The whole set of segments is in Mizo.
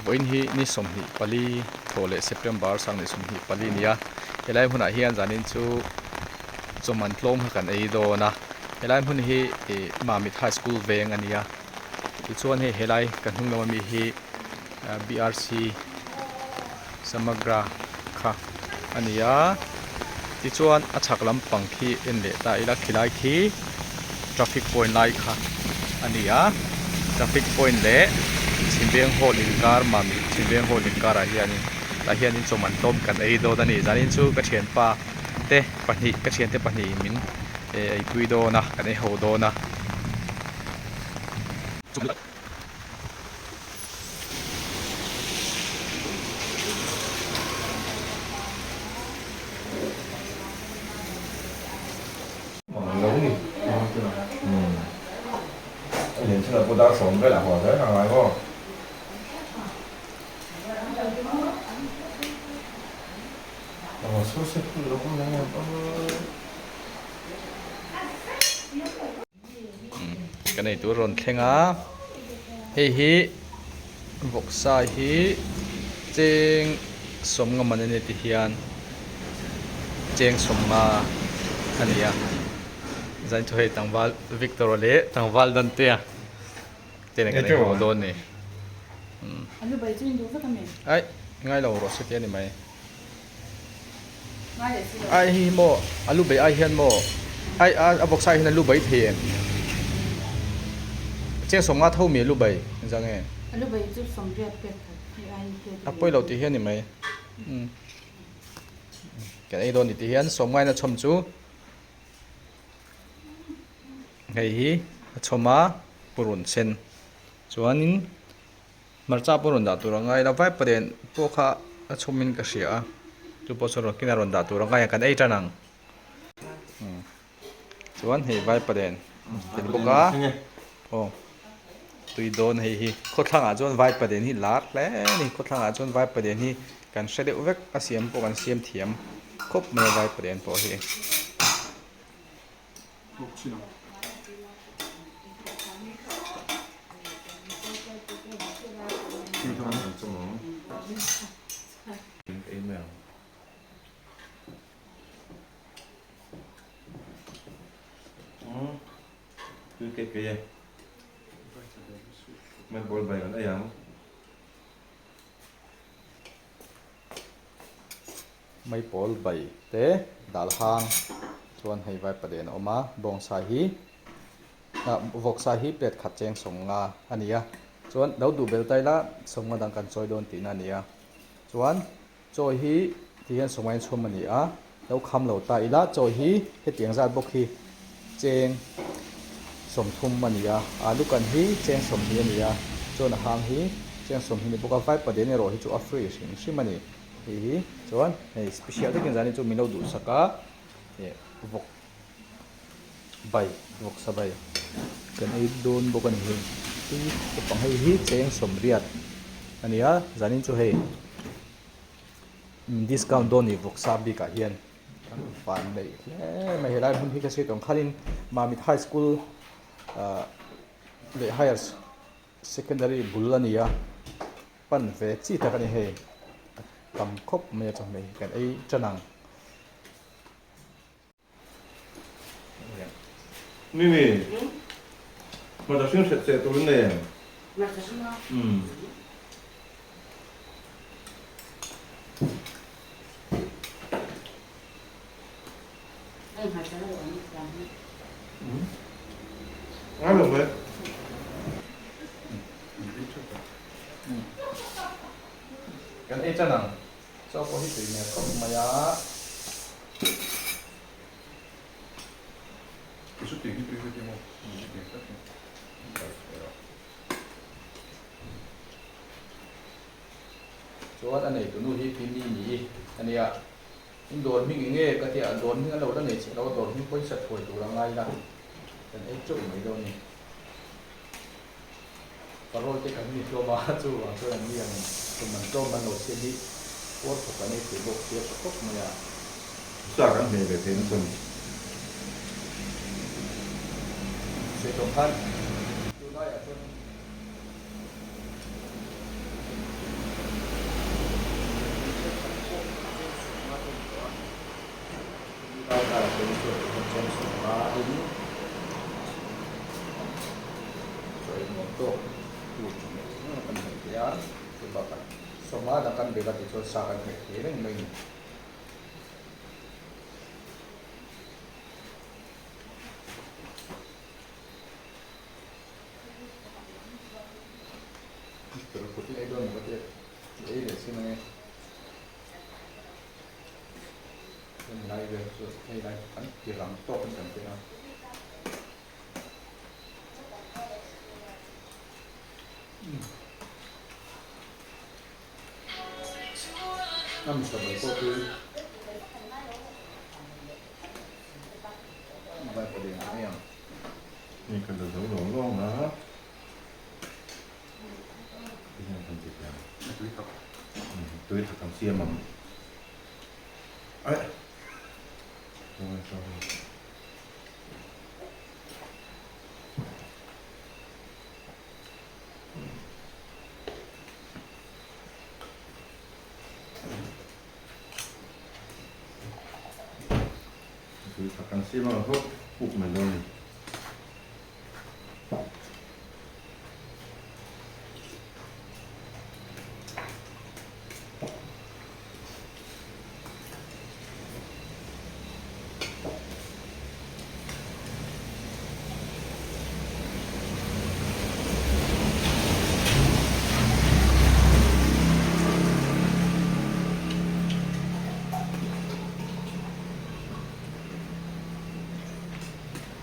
Vawiin hi ni 24 thawh leh September 2024 a ni a, helai hmunah hian zanin chu chawman tlawm kha kan ei dawn a, helai hmun hi ih Mamit High School veng a ni a, tichuan hei helai ka hnung lama mi hi BRC Samagra kha a ni a, tichuan a chhak lampang khi en leh ta ila khilai khi traffic point lai kha a ni a, traffic point leh chhimveng hall inkar Mamit chhimveng hall inkar ah hianin tah hianin chawman tlawm kan ei dawn a ni zanin chu ka thianpa te pahnih ka thiante pahnih in min eipui dawn a kan ei ho dawn a. Ka nei tur rawn thleng a hei hi vawksa hi cheng sawmnga man a ni ti hian cheng sawmnga a ni a zain chu hei tlangval Victor a leh tlangval Dante-a te nen kan inhmu dawn a ni aih ngailo rawh se tih a ni mai. Ai hi maw a lu bei ai hian maw ai a a vawksa hian a lu bei thei em chiang sawmnga tho mi a lu bei engzah nge A lu bei chu sawmriat pek khat hei ai plate a pawi lo tih hian ni mai umm kan ei dawn ni tih hian sawmngaina chhawm chu hei hi a chhawm a purun sen chuanin. Hmarcha pawh rawn dah tur a ngai lo vai paren pawh kha a chhawm in ka hria a chu pawh chuan rawn kina rawn dah tur a ngai a kan ei tan ang chuan hei vai paren tel bawk a aw tui dawn hei hi khawthlang ah chuan vai paren hi lar hle a ni khawthlang ah chuan vai paren hi kan hre deuh vek a siam pawh kan siam thiam khawp mai a vai paren pawh hi. Maipawl bai te dal hang chuan hei vai palian a awm a bawngsa hi ah vawksa hi plate khat cheng sawmnga a ni a chuan lo duh bel ta ila sawmnga dang kan chawi dawn tihna a ni a chuan chaw hi ti hian sawmnga in chhum a ni a lo kham lo ta ila chaw hi hetiang zat bawk hi cheng sawmthum a ni a alu kan hi cheng sawmhnih a ni a chuan a hang hi cheng sawmhnih a ni bawk a vai palian erawh hi chu a free hrim hrim a ni. Hei hi chuan hei special takin zan hi chu min lo duhsak a ih vawk bai vawk sa bai kan ei dawn bawk a ni hei tui khawp ang hei hi cheng sawmriat a ni a zanin chu hei discount dawn a ni vawk sa bikah hian kan van neih hle mai helai hmun hi ka hriat awm khanin Mamit high school ah leh higher secondary bul a ni a. Pan ve chi tak a ni hei, a tam khawp mai a chawhmeh hi kan ei tan ang. Mimi, hmarcha hring hret che tur in nei em? Hmarcha hring a? Umm. Hei hmarcha lo awm dan hi. Umm. Ngai lo mai. Kan ei tan ang. Chaw pawh hi tui hmel khawp mai a. Chuan a nei tunu hi Kimi ni a nia. In dawr hming eng nge ka tia, dawr hming a lo la nei chiah lo a, dawr hming pawisa thuai tur a ngai la, kan ei teuh mai dawn a ni. Parol te kan ni hlawm a, chuvang chuan an ni ang tum an tlawm an lo siam hi puar thawk an ei thei bawk sia tha khawp mai a. Sa kan hmeh ve thei nasa ni. Sawi tawng khan tunlaiah chuan. Cheng sawmnga in chaw ei nuam tawk tur chawhmeh chi hrang kan hmeh thei a, chu bakah sawmnga dang kan bag a tih chuan sa kan hmeh thei reng mai a ni. Kut i ei dawn maw ka ti a, i ei leh sin ange. Hemi lai vel chu hei lai chu kan ti rang tawk in kan keng a. A misa mai pawh khi vai palian ang ei ang. Hei ka la zo lo lawng a. Tihian kan ti thei ang. A tui tak. Tui tak kan siam ang. Aih. Sorry sorry. Tui tak kan siam ang hawk puk mai dawn a ni.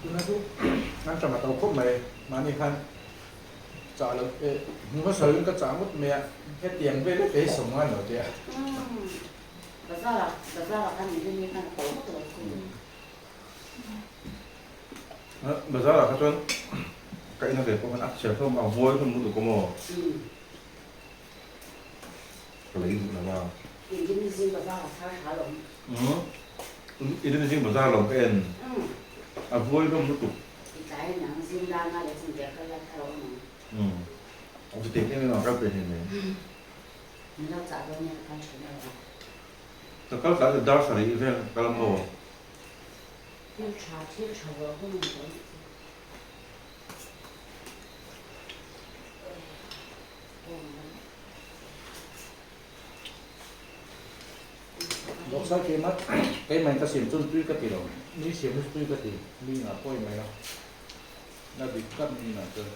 Tuna chu an tama to khawp mai mahni khan chah lo eh hmu hmasa lovin ka chah ngawt mai a hetiang vel vek hi sawm ngai lo teh a. Bazar ah kha chuan ka ina ve pawh khan a chhiar hlawm a vuai hlawm lutuk a maw ka lei duh lo a. Irin zing bazar lo ka en a vuai hlawm lutuk. Chutiang em em a kal pe hlen mai. Ka kal tlai dar sarih vel ka kal maw. Vawksa keimah keimah in ka siam chuan tui ka ti lo, mi siam hi chu tui ka ti, mi ngah pawh i mai a, na dik tak mi ngah chuan.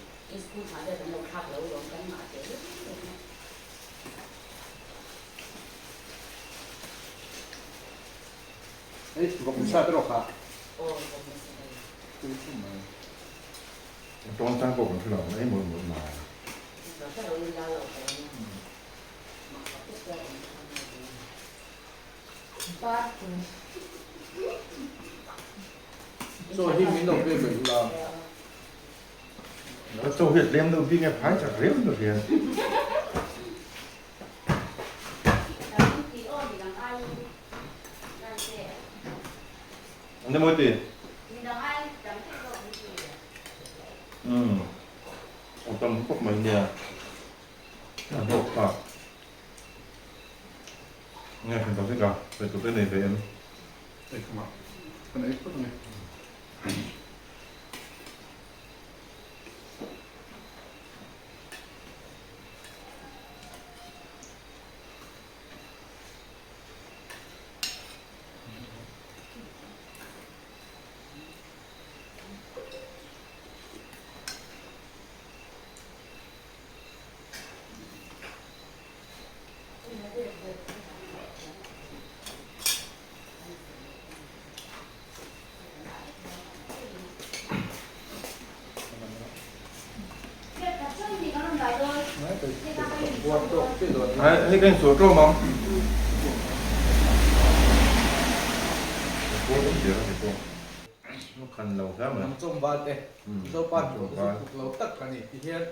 Hei vawksa te rawh kha tui thum mai. Tawngtai pawh kan hre lo, ei mawlh mawlh mai. Chaw hi min lo pe belh la. Chaw hi a tlem deuh bik nge phai chak riau in ka hria. An ni mawi ti? Umm a tam khawp mai nia. A hlawk thlak. Nge hran tak zika sawi tur te nei ve em? Ei khum a, kan ei phawt ange. Hei ka insual tlawm ang. Ka puar awm der a ni pawh. Khan lo hle mai. Nang chawm val te. Zopa hnawh te chu tluk lo tak a ni ti hian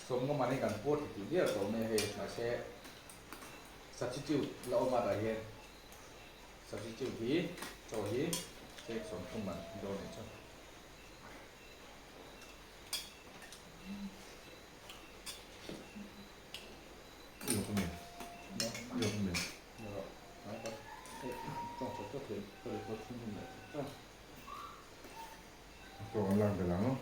Sawmnga mahni kan puar ti tih diar tawh mai a hei mahse substitute la awm a tah hian substitute hi chaw hi chek 30 man dawn anih chu. lak belh ang.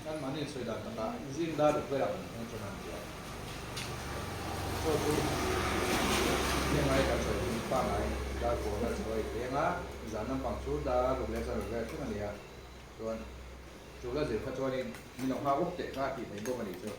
Kan mahni sawi dan takah zing dar ruk velah kan hmang chuan an ti a. Chaw chu heng ai kan sawi hun pangai dar pawh vel chaw a inpeng a, zan lampang chu dar ruk leh zan ruk vel thleng a ni a. Chuan chu la zir kha chuanin min lo nghak up teh kha a tih mai bawk a nih chu.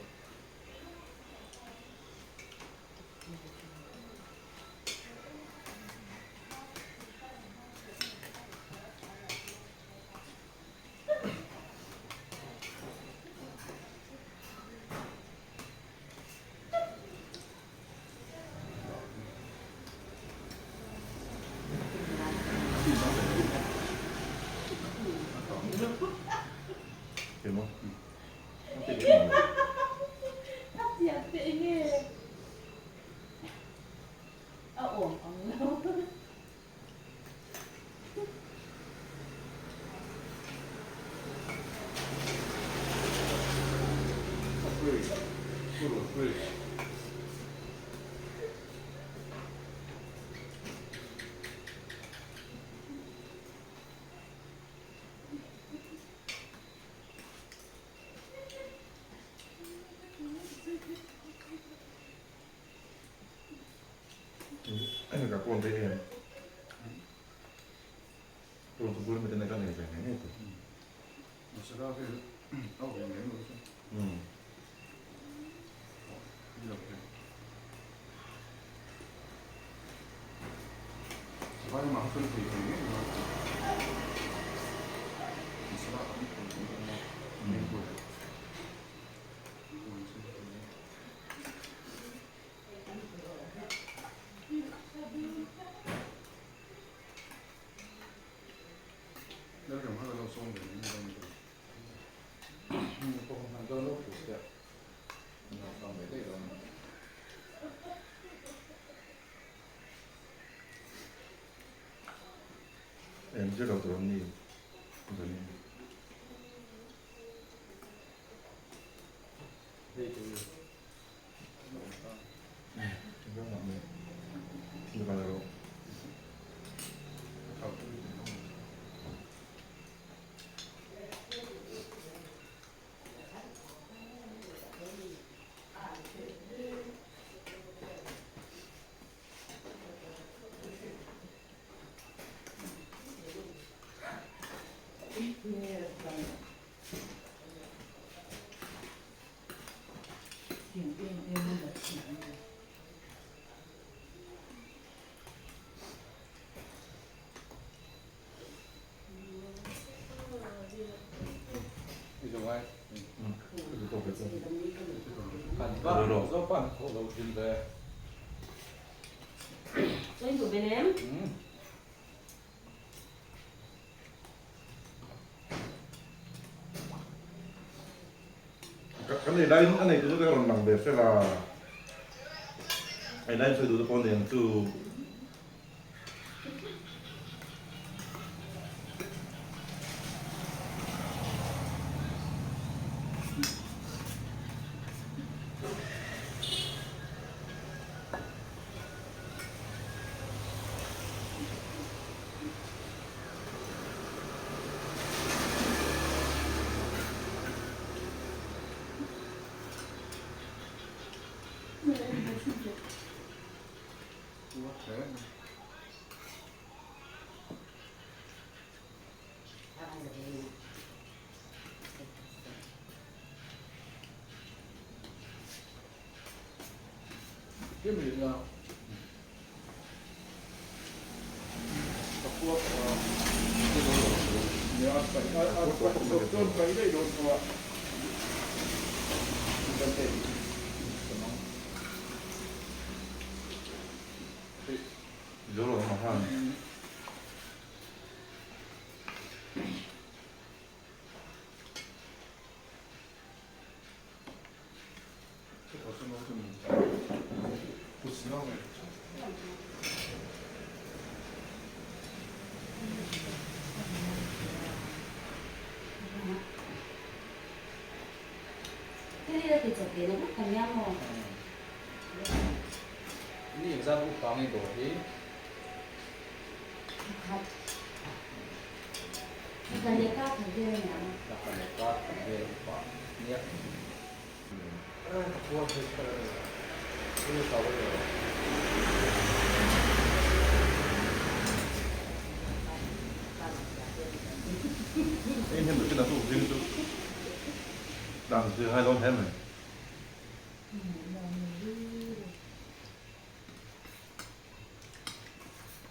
Ka kawn te em. Tun chu bul mi te nei ka nei ve ngei ngei tur. Em zir lo tur an ni. Kan ei laiin a nei tu te rawn lang ve fel a, ei laiin sawi duh te pawh nen chu. Ni engzat upa nge dawr hi? Thla leh kar khat vel upa nia.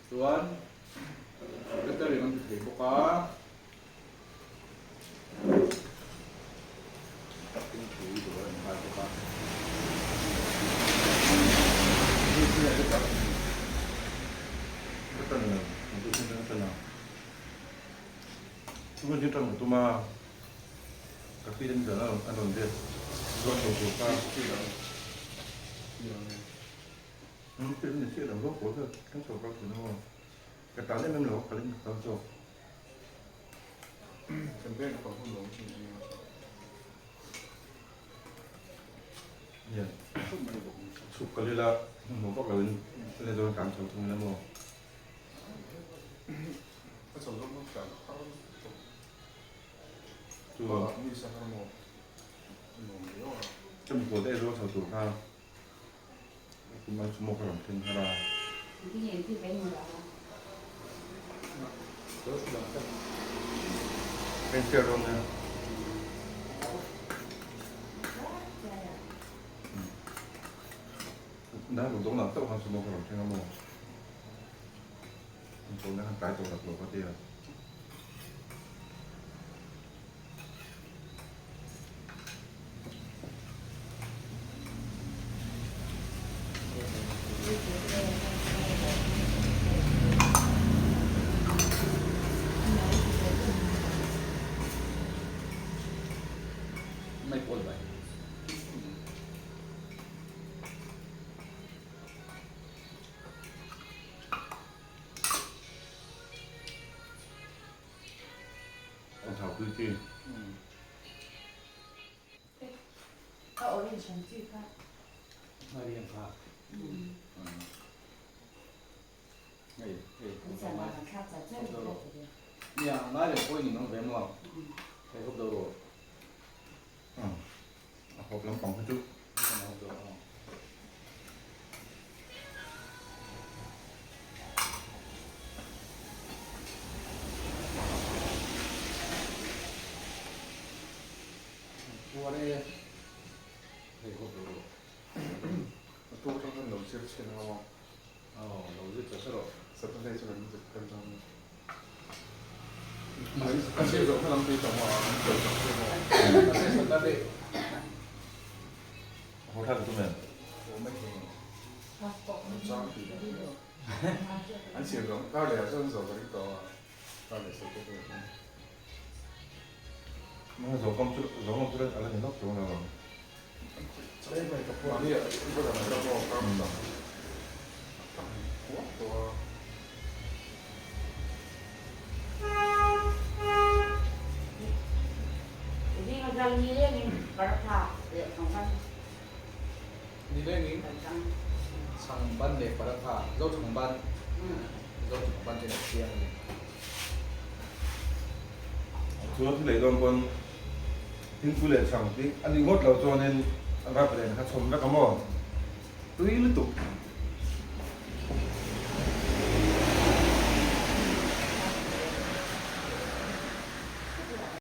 Chuan catering an ti thei bawk a. Thingpui dawr an nghal bawk a. Chhuk kal ila hmuh vak loin le dawn kan chho thung ila maw. Chu ka mikhual te eizawng chho tur kha kum chu maw ka rawn thleng har a. Ka infiah dawn nia. Dar ruk dawng lah chauh khan sumo ka rawn thleng a maw? An chawlhna khan tlai tawh rak lo ka ti a. Mai pawl bai. An thau tui chi. Ka orange ang chi kha. Ngari ang kha. Hei, hei. Nia, ngai leh pawhin in awm ve maw? Hei hawp do rawh. A hawp lampang kha chu. A hawp do rawh. Puar e. Hei hawp do rawh. A tu atang khan lo zir chhin ang maw? Aw, lo zir chauh se rawh. Saturday chu kan zir kan dawn a. An zir zawh kha lam tui tawh maw? An zir zawh chu maw? Mahse Saturday. Haw thlak tum em? Haw mai thei ang. An chang tih dah. An siam zawh kar leh ah chuan an zawh ka ring tawh a. Kar leh Saturday ah chuan. Zawh ngam chu zawh ngam chu a la ni lawk chuang lo ang. Nilengin chhangban leh paratha zo chhangban zo chhangban te an siam a ni. Chuan thil ei dawn pawn thingpui leh chhang tih a nih ngawt loh chuanin a rap len kha chhawm vek a maw? Tui lutuk.